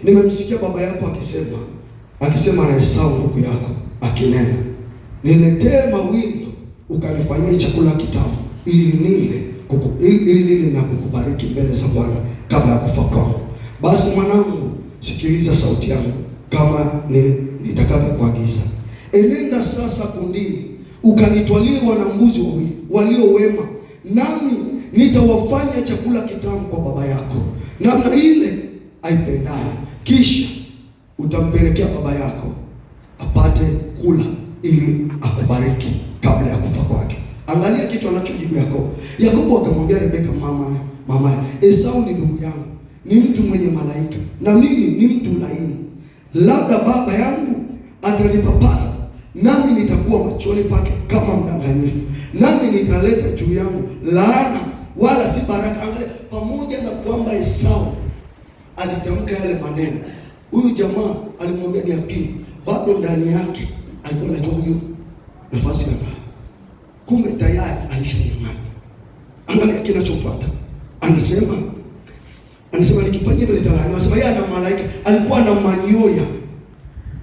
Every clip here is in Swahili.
Nimemsikia baba yako akisema na Esau ndugu yako akinena, niletee mawindo ukanifanyie chakula kitamu, ili nile na kukubariki mbele za Bwana kabla ya kufa kwangu. Basi mwanangu, sikiliza sauti yangu kama nitakavyokuagiza. Enenda sasa kundini ukanitwalie wanambuzi wawili walio wema, nami nitawafanya chakula kitamu kwa baba yako namna ile aipendayo. Kisha utampelekea baba yako apate kula, ili akubariki kabla ya kufa kwake. Angalia kitu anachojibu Yakobo. Yakobo akamwambia Rebeka mama, Esau ni ndugu yangu, ni mtu mwenye malaika, na mimi ni mtu laini. Labda baba yangu atanipapasa, nami nitakuwa machoni pake kama mdanganyifu, nami nitaleta juu yangu laana, wala si baraka. Angalia, pamoja na kwamba Esau alitamka yale maneno, huyu jamaa alimwambia niapie, bado ndani yake alikuwa anajua huyu nafasi anayo, kumbe tayari alishanyang'anya. Angalia kinachofuata, anasema nikifanya hivyo nitalaaniwa. Anasema yeye ana malaika, alikuwa na manyoya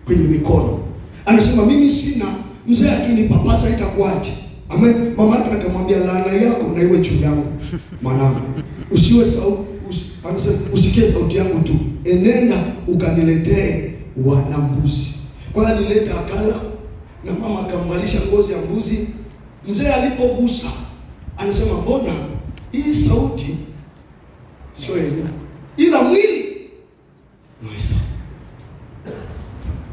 kwenye mikono. Anasema mimi sina, mzee akinipapasa itakuwaje? Amen. Mama yake akamwambia laana yako na iwe juu yangu mwanangu, usiwe sauti anasema usikie sauti yangu tu, enenda ukaniletee wanambuzi. Kwa hiyo alileta akala, na mama akamvalisha ngozi ya mbuzi. Mzee alipogusa anasema mbona hii sauti sio yenyewe, ila mwili ni Esau.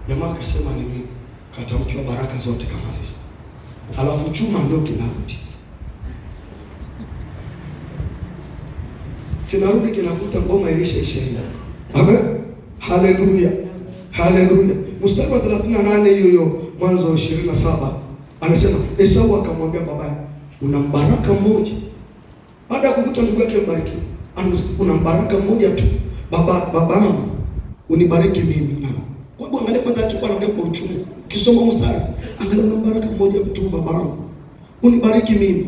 Jamaa akasema ni mimi, katamkiwa baraka zote kamaliza, alafu chuma ndio kinarudi kinarudi kinakuta ngoma ilishaisha. Amen, haleluya, haleluya. Mstari wa 38 hiyo hiyo Mwanzo 27 anasema Esau akamwambia babaye, una mbaraka mmoja. Baada ya kukuta ndugu yake mbarikiwa, una mbaraka mmoja tu babangu, unibariki mimi na kwa sababu angalia kwanza alichokuwa anaongea kwa uchungu. Kisoma mstari, angalia, una mbaraka mmoja tu babangu, unibariki mimi,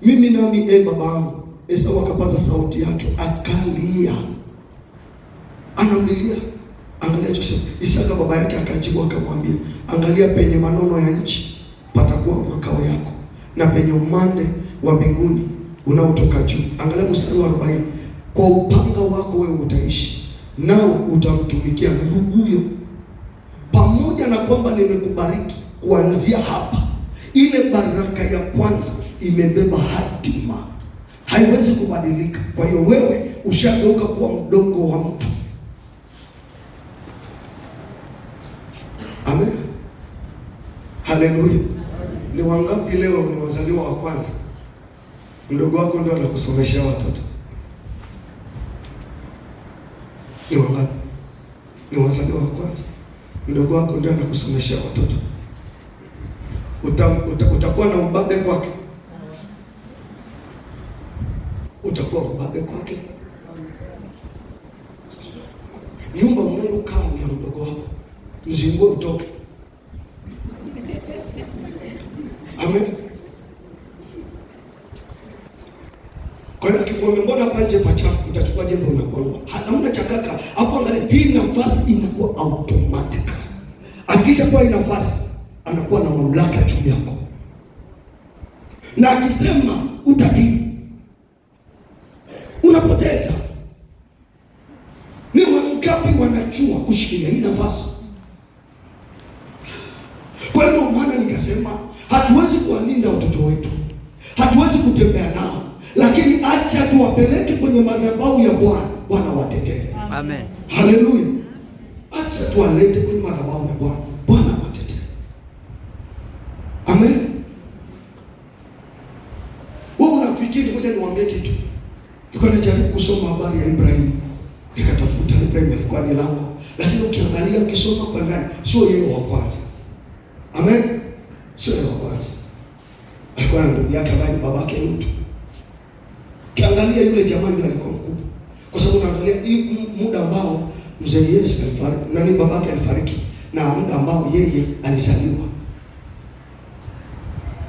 mimi nami babangu. Esau akapaza sauti yake akalia, anamlilia. Angalia Joseph. Isaka baba yake akajibu akamwambia, angalia, penye manono ya nchi patakuwa makao yako, na penye umande wa mbinguni unaotoka juu. Angalia mstari wa 40, kwa upanga wako wewe utaishi, nao utamtumikia nduguyo. Pamoja na kwamba nimekubariki kuanzia hapa, ile baraka ya kwanza imebeba hatima, haiwezi kubadilika. Kwa hiyo wewe ushageuka kuwa mdogo wa mtu. Amen, haleluya. Ni wangapi leo ni wazaliwa wa kwanza? Mdogo wako ndio anakusomeshea watoto. Ni wangapi ni wazaliwa wa kwanza? Mdogo wako ndio anakusomeshea watoto. Utakuwa na ubabe kwake, utakuwa mbabe kwake. Nyumba unayokaa ni ya mdogo wako, mzingue utoke. Amen. Kwa hiyo akikwambia mbona hapa nje pachafu, utachukua jembe unakwangua. Hamna chakaka. Hapo angalia, hii nafasi inakuwa automatic. Akisha kuwa hii nafasi, anakuwa na mamlaka juu yako, na akisema utatii, unapoteza. Ni wangapi wanajua kushikilia hii nafasi? Kwa hiyo maana nikasema hatuwezi kuwalinda watoto wetu, hatuwezi kutembea nao, lakini acha tuwapeleke kwenye madhabahu ya Bwana, Bwana watetee. Amen. Haleluya! Acha tuwalete kwenye madhabahu ya Bwana, Bwana watetee. Amen. Wewe unafikiri, ngoja niwaambie kitu. Nilikuwa najaribu kusoma habari ya Ibrahim, nikatafuta Ibrahim alikuwa ni lango, lakini ukiangalia, ukisoma kwa ndani, sio yeye wa kwanza. Amen, sio yeye wa kwanza, alikuwa na ndugu yake ambaye ni babake Lutu. Ukiangalia yule jamaa ndio alikuwa mkubwa, kwa sababu unaangalia hii muda ambao mzee Yesu alifariki, nani babake alifariki, na muda ambao yeye alizaliwa,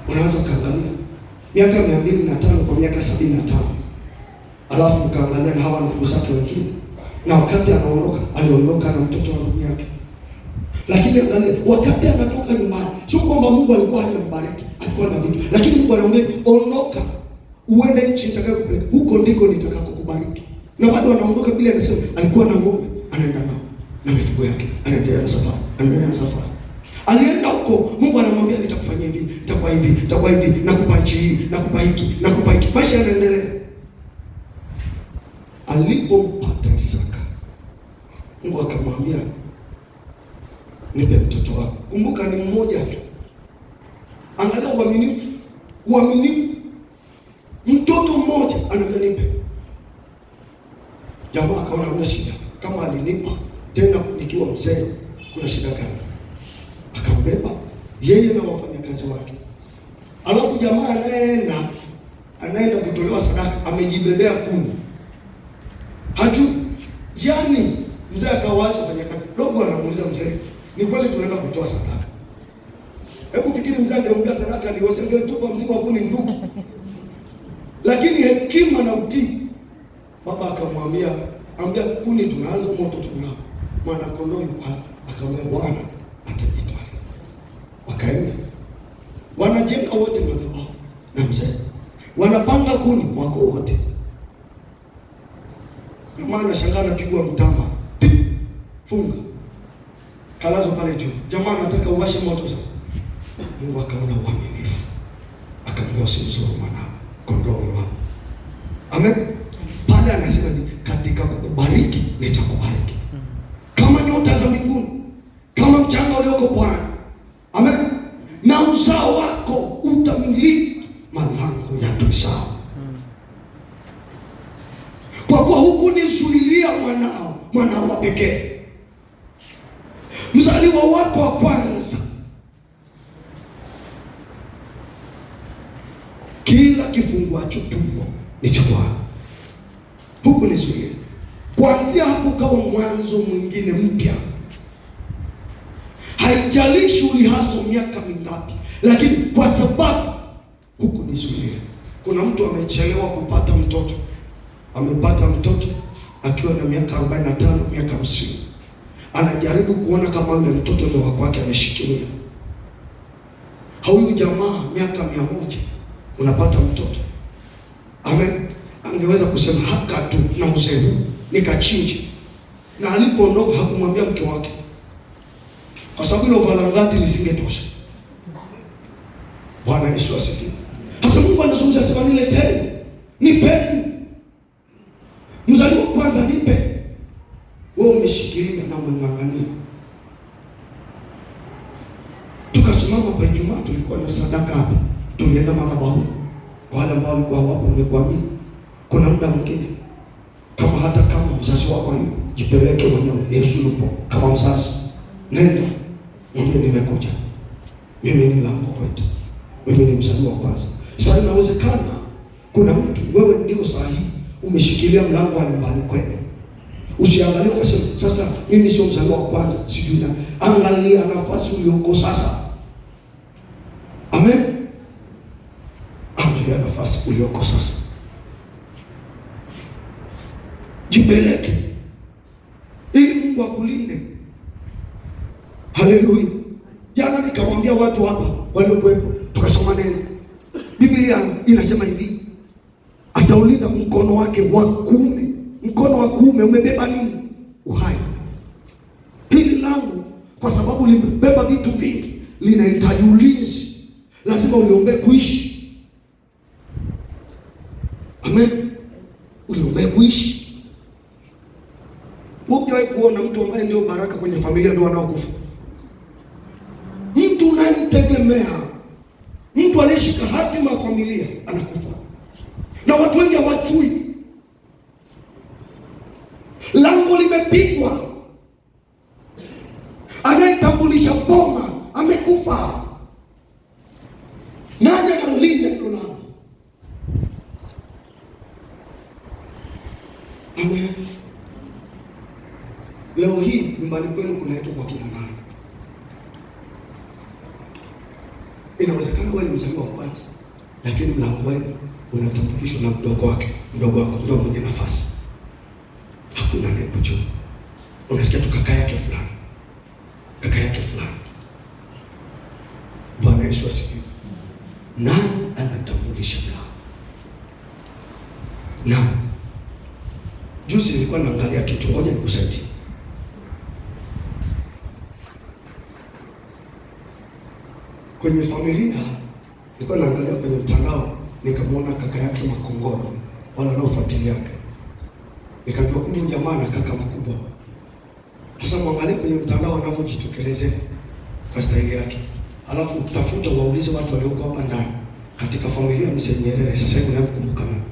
unaanza ukaangalia miaka 205 kwa miaka 75, alafu ukaangalia na hawa ndugu zake wengine. Na wakati anaondoka, aliondoka na mtoto wa ndugu yake. Lakini angalia, wakati anatoka nyumbani, sio kwamba Mungu alikuwa hajambariki, alikuwa na vitu, lakini Mungu anamwambia ondoka, uende nchi nitakayokupeleka, huko ndiko nitakakokubariki. Na bado anaondoka bila, anasema alikuwa na ng'ombe, anaenda nao na mifugo yake, anaendelea na safari, anaendelea na safari. Alienda huko, Mungu anamwambia nitakufanyia hivi, nitakuwa hivi, nitakuwa hivi, nakupa nchi hii, nakupa hiki, nakupa hiki. Maisha yanaendelea. Alipompata Isaka, Mungu akamwambia nipe mtoto wako. Kumbuka ni mmoja tu. Angalia uaminifu, uaminifu. Mtoto mmoja anaambia nipe. Jamaa akaona hamna shida, kama alinipa tena nikiwa mzee, kuna shida gani? Akambeba yeye na wafanyakazi wake. Alafu jamaa anaenda kutolewa sadaka, amejibebea kuni, hajui jiani. Mzee akawaacha wafanyakazi. Dogo anamuuliza mzee, ni kweli tunaenda kutoa sadaka? Hebu fikiri, mzee angemwambia sadaka ni wewe, angetupa mzigo wa kuni ndugu. Lakini hekima na utii, baba akamwambia, ambia kuni tunazo, moto tunao, mwana kondoo yuko hapa. Akamwambia Bwana atajitwaa. Wakaenda wanajenga wote madhabahu na mzee, wanapanga kuni mwako wote. Jamaa anashangaa, anapigwa mtama, funga kalazo pale juu. Jamaa anataka uwashe moto sasa. Mungu akaona uaminifu, akamwambia usimzuru mwanao, kondoo wako. Amen. Pale anasema ni katika kukubariki nitakubariki kama nyota za mbinguni, kama mchanga ulioko pwani. Amen. Na uzao wako utamiliki malango ya adui zao, kwa kuwa hukunizuilia mwanao wa pekee, mzaliwa wako wa kwanza. Kila kifunguacho tumbo ni cha Bwana, hukunizuilia. Kuanzia hapo ukawa mwanzo mwingine mpya. Haijalishi ulihaswa miaka mingapi, lakini kwa sababu hukunizuilia. Kuna mtu amechelewa kupata mtoto, amepata mtoto akiwa na miaka 45, miaka 50, anajaribu kuona kama yule mtoto ndio wa kwake, ameshikilia. Huyu jamaa miaka 100 unapata mtoto. Amen. Angeweza kusema haka tu na uzee huu nikachinje. Na alipoondoka hakumwambia mke wake, kwa sababu ile valangati lisingetosha. Bwana Yesu asifiwe. Sasa Mungu anazungumza, asema nileteni, nipeni mzaliwa kwanza, nipe. Wewe umeshikilia na umeng'ang'ania. Tukasimama kwa Ijumaa, tulikuwa na sadaka hapa, tulienda madhabahu. Kwa wale ambao walikuwa wapo, nikuamini, kuna muda mwingine kama hata kama mzazi wako hayupo, jipeleke mwenyewe. Yesu yupo. Kama mzazi, nenda mwambie, nimekuja, mimi ni lango kwetu, mimi ni mzaliwa wa kwanza. Sasa inawezekana kuna mtu wewe ndio sahihi, umeshikilia mlango wa nyumbani kwenu. Usiangalie ukasema sasa mimi sio mzaliwa wa kwanza, sijui nani. Angalia nafasi ulioko sasa. Amen. Angalia nafasi ulioko sasa, jipeleke ili Mungu akulinde. Haleluya. Jana nikawaambia watu hapa waliokuwepo, tukasoma neno. Biblia inasema hivi, ataulinda mkono wake wa kuume. Mkono wa kuume umebeba nini? Uhai. Hili langu kwa sababu limebeba vitu vingi, linahitaji ulinzi, lazima uliombee kuishi. Amen, uliombee kuishi. Wewe hujawahi kuona mtu ambaye ndio baraka kwenye familia ndio wanaokufa? Mtu unayemtegemea, mtu aliyeshika hatima ya familia anakufa, na watu wengi hawajui. Lango limepigwa, anayetambulisha boma amekufa. Nani analinda hilo lango? Amen. Leo hii nyumbani kwenu kunaitwa kwa kina nani? Inawezekana wewe ni mzaliwa wa kwanza, lakini mlango wenu unatambulishwa na mdogo wake, mdogo wako ndio mwenye nafasi. Hakuna anayekujua. Unasikia tu kaka yake fulani, kaka yake fulani. Bwana Yesu asifiwe. Nani anatambulisha mlango? Na juzi nilikuwa naangalia kitu, ngoja nikusaidie. Kwenye familia nilikuwa naangalia kwenye mtandao, nikamwona kaka yake Makongoro, wale wanaofuatiliaga, nikajua kumbe jamaa na kaka mkubwa. Sasa mwangalie kwenye mtandao anavyojitokelezea kwa staili yake, alafu tafuta waulize watu walioko hapa ndani katika familia Mzee Nyerere, sasa hivi unamkumbuka nani?